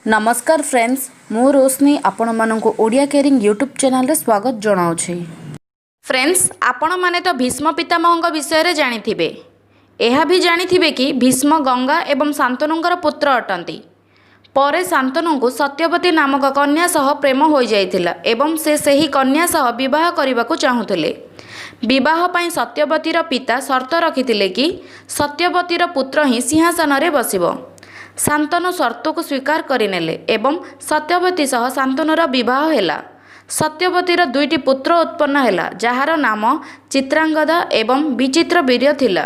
ନମସ୍କାର ଫ୍ରେଣ୍ଡସ୍, ମୁଁ ରୋଶନୀ ଆପଣମାନଙ୍କୁ ଓଡ଼ିଆ କେରିଂ ୟୁଟ୍ୟୁବ୍ ଚ୍ୟାନେଲରେ ସ୍ୱାଗତ ଜଣାଉଛି। ଫ୍ରେଣ୍ଡସ୍, ଆପଣମାନେ ତ ଭୀଷ୍ମ ପିତାମହଙ୍କ ବିଷୟରେ ଜାଣିଥିବେ। ଏହା ବି ଜାଣିଥିବେ କି ଭୀଷ୍ମ ଗଙ୍ଗା ଏବଂ ଶାନ୍ତନୁଙ୍କର ପୁତ୍ର ଅଟନ୍ତି। ପରେ ଶାନ୍ତନୁଙ୍କୁ ସତ୍ୟବତୀ ନାମକ କନ୍ୟା ସହ ପ୍ରେମ ହୋଇଯାଇଥିଲା ଏବଂ ସେ ସେହି କନ୍ୟା ସହ ବିବାହ କରିବାକୁ ଚାହୁଁଥିଲେ। ବିବାହ ପାଇଁ ସତ୍ୟବତୀର ପିତା ସର୍ତ୍ତ ରଖିଥିଲେ କି ସତ୍ୟବତୀର ପୁତ୍ର ହିଁ ସିଂହାସନରେ ବସିବ। ଶାନ୍ତନୁ ସର୍ତ୍ତକୁ ସ୍ୱୀକାର କରିନେଲେ ଏବଂ ସତ୍ୟବତୀ ସହ ଶାନ୍ତନୁର ବିବାହ ହେଲା। ସତ୍ୟବତୀର ଦୁଇଟି ପୁତ୍ର ଉତ୍ପନ୍ନ ହେଲା, ଯାହାର ନାମ ଚିତ୍ରାଙ୍ଗଦା ଏବଂ ବିଚିତ୍ରବୀର୍ଯ୍ୟ ଥିଲା।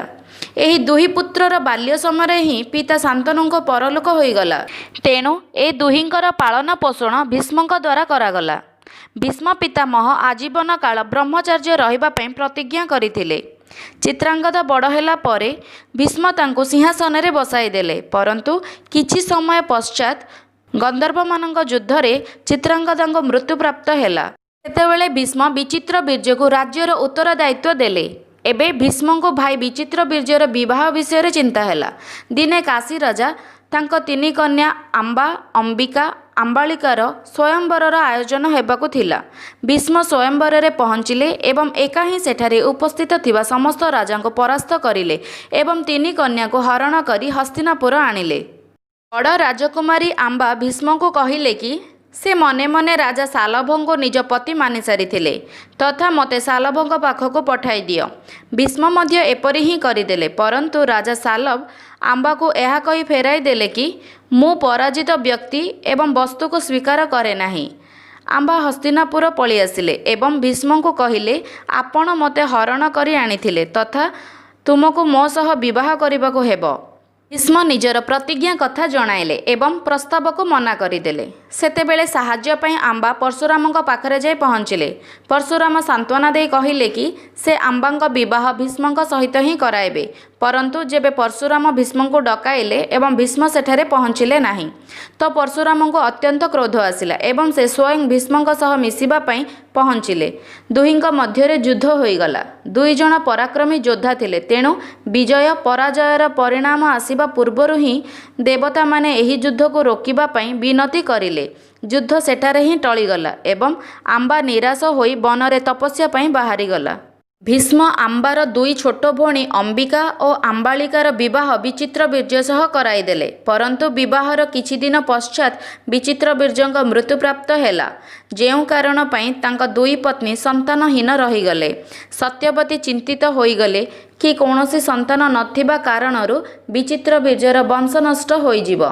ଏହି ଦୁହି ପୁତ୍ରର ବାଲ୍ୟ ସମୟରେ ହିଁ ପିତା ଶାନ୍ତନୁଙ୍କ ପରଲୋକ ହୋଇଗଲା। ତେଣୁ ଏ ଦୁହିଁଙ୍କର ପାଳନ ପୋଷଣ ଭୀଷ୍ମଙ୍କ ଦ୍ୱାରା କରାଗଲା। ଭୀଷ୍ମ ପିତାମହ ଆଜୀବନ କାଳ ବ୍ରହ୍ମଚର୍ଯ୍ୟ ରହିବା ପାଇଁ ପ୍ରତିଜ୍ଞା କରିଥିଲେ। ଚିତ୍ରାଙ୍ଗଦ ବଡ଼ ହେଲା ପରେ ଭୀଷ୍ମ ତାଙ୍କୁ ସିଂହାସନରେ ବସାଇଦେଲେ। ପରନ୍ତୁ କିଛି ସମୟ ପଶ୍ଚାତ୍ ଗନ୍ଧର୍ବମାନଙ୍କ ଯୁଦ୍ଧରେ ଚିତ୍ରାଙ୍ଗଦଙ୍କ ମୃତ୍ୟୁ ପ୍ରାପ୍ତ ହେଲା। ସେତେବେଳେ ଭୀଷ୍ମ ବିଚିତ୍ରବୀର୍ଯ୍ୟକୁ ରାଜ୍ୟର ଉତ୍ତରଦାୟିତ୍ୱ ଦେଲେ। ଏବେ ଭୀଷ୍ମଙ୍କୁ ଭାଇ ବିଚିତ୍ରବୀର୍ଯ୍ୟର ବିବାହ ବିଷୟରେ ଚିନ୍ତା ହେଲା। ଦିନେ କାଶୀ ରାଜା ତାଙ୍କ ତିନି କନ୍ୟା ଆମ୍ବା, ଅମ୍ବିକା, ଆମ୍ବାଳିକାର ସ୍ୱୟଂବରର ଆୟୋଜନ ହେବାକୁ ଥିଲା। ଭୀଷ୍ମ ସ୍ୱୟଂବରରେ ପହଞ୍ଚିଲେ ଏବଂ ଏକା ହିଁ ସେଠାରେ ଉପସ୍ଥିତ ଥିବା ସମସ୍ତ ରାଜାଙ୍କୁ ପରାସ୍ତ କରିଲେ ଏବଂ ତିନି କନ୍ୟାକୁ ହରଣ କରି ହସ୍ତିନାପୁର ଆଣିଲେ। ବଡ଼ ରାଜକୁମାରୀ ଆମ୍ବା ଭୀଷ୍ମଙ୍କୁ କହିଲେ କି ସେ ମନେ ମନେ ରାଜା ଶାଲଭଙ୍କୁ ନିଜ ପତି ମାନିସାରିଥିଲେ ତଥା ମୋତେ ଶାଲଭଙ୍କ ପାଖକୁ ପଠାଇ ଦିଅ। ଭୀଷ୍ମ ମଧ୍ୟ ଏପରି ହିଁ କରିଦେଲେ। ପରନ୍ତୁ ରାଜା ଶାଲଭ ଆମ୍ବାକୁ ଏହା କହି ଫେରାଇ ଦେଲେ କି ମୁଁ ପରାଜିତ ବ୍ୟକ୍ତି ଏବଂ ବସ୍ତୁକୁ ସ୍ୱୀକାର କରେ ନାହିଁ। ଆମ୍ବା ହସ୍ତିନାପୁର ପଳିଆସିଲେ ଏବଂ ଭୀଷ୍ମଙ୍କୁ କହିଲେ, ଆପଣ ମୋତେ ହରଣ କରି ଆଣିଥିଲେ ତଥା ତୁମକୁ ମୋ ସହ ବିବାହ କରିବାକୁ ହେବ। ଭୀଷ୍ମ ନିଜର ପ୍ରତିଜ୍ଞା କଥା ଜଣାଇଲେ ଏବଂ ପ୍ରସ୍ତାବକୁ ମନା କରିଦେଲେ। ସେତେବେଳେ ସାହାଯ୍ୟ ପାଇଁ ଆମ୍ବା ପରଶୁରାମଙ୍କ ପାଖରେ ଯାଇ ପହଞ୍ଚିଲେ। ପରଶୁରାମ ସାନ୍ତ୍ୱନା ଦେଇ କହିଲେ କି ସେ ଆମ୍ବାଙ୍କ ବିବାହ ଭୀଷ୍ମଙ୍କ ସହିତ ହିଁ କରାଇବେ। ପରନ୍ତୁ ଯେବେ ପରଶୁରାମ ଭୀଷ୍ମଙ୍କୁ ଡକାଇଲେ ଏବଂ ଭୀଷ୍ମ ସେଠାରେ ପହଞ୍ଚିଲେ ନାହିଁ, ତ ପରଶୁରାମଙ୍କୁ ଅତ୍ୟନ୍ତ କ୍ରୋଧ ଆସିଲା ଏବଂ ସେ ସ୍ୱୟଂ ଭୀଷ୍ମଙ୍କ ସହ ମିଶିବା ପାଇଁ ପହଞ୍ଚିଲେ। ଦୁହିଁଙ୍କ ମଧ୍ୟରେ ଯୁଦ୍ଧ ହୋଇଗଲା। ଦୁଇ ଜଣ ପରାକ୍ରମୀ ଯୋଦ୍ଧା ଥିଲେ, ତେଣୁ ବିଜୟ ପରାଜୟର ପରିଣାମ ଆସିବା ପୂର୍ବରୁ ହିଁ ଦେବତାମାନେ ଏହି ଯୁଦ୍ଧକୁ ରୋକିବା ପାଇଁ ବିନତି କରିଲେ। ଯୁଦ୍ଧ ସେଠାରେ ହିଁ ଟଳିଗଲା ଏବଂ ଆମ୍ବା ନିରାଶ ହୋଇ ବନରେ ତପସ୍ୟା ପାଇଁ ବାହାରିଗଲା। ଭୀଷ୍ମ ଆମ୍ବାର ଦୁଇ ଛୋଟ ଭଉଣୀ ଅମ୍ବିକା ଓ ଆମ୍ବାଳିକାର ବିବାହ ବିଚିତ୍ରବୀର୍ଯ୍ୟ ସହ କରାଇଦେଲେ। ପରନ୍ତୁ ବିବାହର କିଛି ଦିନ ପଶ୍ଚାତ୍ ବିଚିତ୍ରବୀର୍ଯ୍ୟଙ୍କ ମୃତ୍ୟୁ ପ୍ରାପ୍ତ ହେଲା, ଯେଉଁ କାରଣ ପାଇଁ ତାଙ୍କ ଦୁଇ ପତ୍ନୀ ସନ୍ତାନହୀନ ରହିଗଲେ। ସତ୍ୟବତୀ ଚିନ୍ତିତ ହୋଇଗଲେ କି କୌଣସି ସନ୍ତାନ ନଥିବା କାରଣରୁ ବିଚିତ୍ରବୀର୍ଯ୍ୟର ବଂଶ ନଷ୍ଟ ହୋଇଯିବ।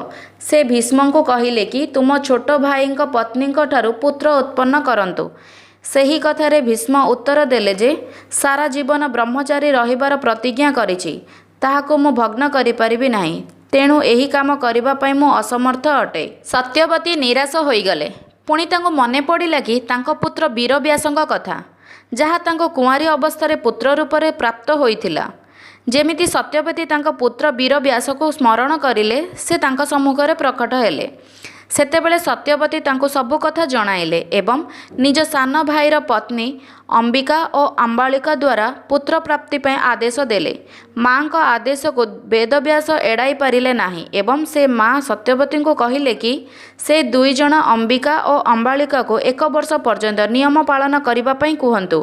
ସେ ଭୀଷ୍ମଙ୍କୁ କହିଲେ କି ତୁମ ଛୋଟ ଭାଇଙ୍କ ପତ୍ନୀଙ୍କଠାରୁ ପୁତ୍ର ଉତ୍ପନ୍ନ କରନ୍ତୁ। ସେହି କଥାରେ ଭୀଷ୍ମ ଉତ୍ତର ଦେଲେ ଯେ ସାରା ଜୀବନ ବ୍ରହ୍ମଚାରୀ ରହିବାର ପ୍ରତିଜ୍ଞା କରିଛି, ତାହାକୁ ମୁଁ ଭଗ୍ନ କରିପାରିବି ନାହିଁ। ତେଣୁ ଏହି କାମ କରିବା ପାଇଁ ମୁଁ ଅସମର୍ଥ ଅଟେ। ସତ୍ୟବତୀ ନିରାଶ ହୋଇଗଲେ। ପୁଣି ତାଙ୍କୁ ମନେ ପଡ଼ିଲା କି ତାଙ୍କ ପୁତ୍ର ବୀରବ୍ୟାସଙ୍କ କଥା, ଯାହା ତାଙ୍କୁ କୁଆଁରୀ ଅବସ୍ଥାରେ ପୁତ୍ର ରୂପରେ ପ୍ରାପ୍ତ ହୋଇଥିଲା। ଯେମିତି ସତ୍ୟବତୀ ତାଙ୍କ ପୁତ୍ର ବୀରବ୍ୟାସକୁ ସ୍ମରଣ କରିଲେ, ସେ ତାଙ୍କ ସମ୍ମୁଖରେ ପ୍ରକଟ ହେଲେ। ସେତେବେଳେ ସତ୍ୟବତୀ ତାଙ୍କୁ ସବୁ କଥା ଜଣାଇଲେ ଏବଂ ନିଜ ସାନ ଭାଇର ପତ୍ନୀ ଅମ୍ବିକା ଓ ଆମ୍ବାଳିକା ଦ୍ୱାରା ପୁତ୍ର ପ୍ରାପ୍ତି ପାଇଁ ଆଦେଶ ଦେଲେ। ମାଙ୍କ ଆଦେଶକୁ ବେଦବ୍ୟାସ ଏଡ଼ାଇ ପାରିଲେ ନାହିଁ ଏବଂ ସେ ମା ସତ୍ୟବତୀଙ୍କୁ କହିଲେ କି ସେ ଦୁଇ ଜଣ ଅମ୍ବିକା ଓ ଆମ୍ବାଳିକାକୁ ଏକ ବର୍ଷ ପର୍ଯ୍ୟନ୍ତ ନିୟମ ପାଳନ କରିବା ପାଇଁ କୁହନ୍ତୁ।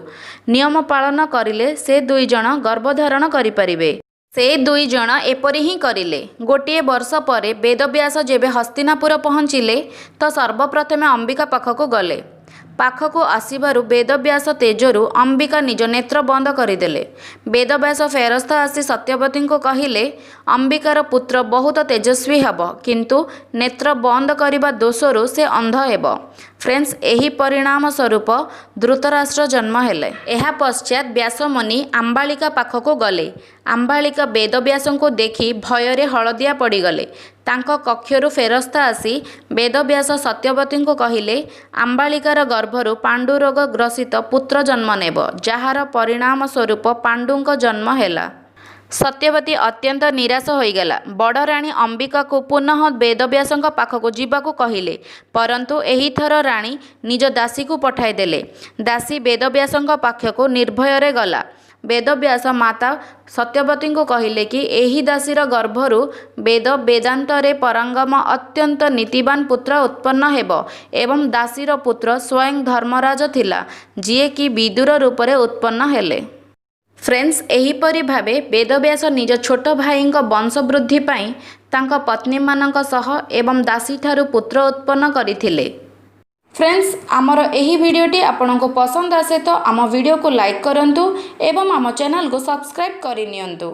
ନିୟମ ପାଳନ କରିଲେ ସେ ଦୁଇ ଜଣ ଗର୍ଭଧାରଣ କରିପାରିବେ। ସେ ଦୁଇ ଜଣ ଏପରି ହିଁ କରିଲେ। ଗୋଟିଏ ବର୍ଷ ପରେ ବେଦବ୍ୟାସ ଯେବେ ହସ୍ତିନାପୁର ପହଞ୍ଚିଲେ, ତ ସର୍ବପ୍ରଥମେ ଅମ୍ବିକା ପାଖକୁ ଗଲେ। ପାଖକୁ ଆସିବାରୁ ବେଦବ୍ୟାସ ତେଜରୁ ଅମ୍ବିକା ନିଜ ନେତ୍ର ବନ୍ଦ କରିଦେଲେ। ବେଦବ୍ୟାସ ଫେରସ୍ତ ଆସି ସତ୍ୟବତୀଙ୍କୁ କହିଲେ, ଅମ୍ବିକାର ପୁତ୍ର ବହୁତ ତେଜସ୍ୱୀ ହେବ, କିନ୍ତୁ ନେତ୍ର ବନ୍ଦ କରିବା ଦୋଷରୁ ସେ ଅନ୍ଧ ହେବ। ଫ୍ରେଣ୍ଡସ୍, ଏହି ପରିଣାମ ସ୍ୱରୂପ ଧୃତରାଷ୍ଟ୍ର ଜନ୍ମ ହେଲେ। ଏହା ପଶ୍ଚାତ୍ ବ୍ୟାସମୁନି ଆମ୍ବାଳିକା ପାଖକୁ ଗଲେ। ଆମ୍ବାଳିକା ବେଦବ୍ୟାସଙ୍କୁ ଦେଖି ଭୟରେ ହଳଦିଆ ପଡ଼ିଗଲେ। ତାଙ୍କ କକ୍ଷରୁ ଫେରସ୍ତ ଆସି ବେଦବ୍ୟାସ ସତ୍ୟବତୀଙ୍କୁ କହିଲେ, ଆମ୍ବାଳିକାର ଗର୍ଭରୁ ପାଣ୍ଡୁରୋଗ ଗ୍ରସିତ ପୁତ୍ର ଜନ୍ମ ନେବ, ଯାହାର ପରିଣାମ ସ୍ୱରୂପ ପାଣ୍ଡୁଙ୍କ ଜନ୍ମ ହେଲା। ସତ୍ୟବତୀ ଅତ୍ୟନ୍ତ ନିରାଶ ହୋଇଗଲା। ବଡ଼ ରାଣୀ ଅମ୍ବିକାକୁ ପୁନଃ ବେଦବ୍ୟାସଙ୍କ ପାଖକୁ ଯିବାକୁ କହିଲେ। ପରନ୍ତୁ ଏହିଥର ରାଣୀ ନିଜ ଦାସୀକୁ ପଠାଇଦେଲେ। ଦାସୀ ବେଦବ୍ୟାସଙ୍କ ପାଖକୁ ନିର୍ଭୟରେ ଗଲା। ବେଦବ୍ୟାସ ମାତା ସତ୍ୟବତୀଙ୍କୁ କହିଲେ କି ଏହି ଦାସୀର ଗର୍ଭରୁ ବେଦ ବେଦାନ୍ତରେ ପରଙ୍ଗମ ଅତ୍ୟନ୍ତ ନୀତିବାନ ପୁତ୍ର ଉତ୍ପନ୍ନ ହେବ ଏବଂ ଦାସୀର ପୁତ୍ର ସ୍ୱୟଂ ଧର୍ମରାଜ ଥିଲା, ଯିଏକି ବିଦୁର ରୂପରେ ଉତ୍ପନ୍ନ ହେଲେ। ଫ୍ରେଣ୍ଡସ୍, ଏହିପରି ଭାବେ ବେଦବ୍ୟାସ ନିଜ ଛୋଟ ଭାଇଙ୍କ ବଂଶ ବୃଦ୍ଧି ପାଇଁ ତାଙ୍କ ପତ୍ନୀମାନଙ୍କ ସହ ଏବଂ ଦାସୀଠାରୁ ପୁତ୍ର ଉତ୍ପନ୍ନ କରିଥିଲେ। ଫ୍ରେଣ୍ଡସ୍, ଆମର ଏହି ଭିଡ଼ିଓଟି ଆପଣଙ୍କୁ ପସନ୍ଦ ଆସେ ତ ଆମ ଭିଡ଼ିଓକୁ ଲାଇକ୍ କରନ୍ତୁ ଏବଂ ଆମ ଚ୍ୟାନେଲକୁ ସବସ୍କ୍ରାଇବ୍ କରିନିଅନ୍ତୁ।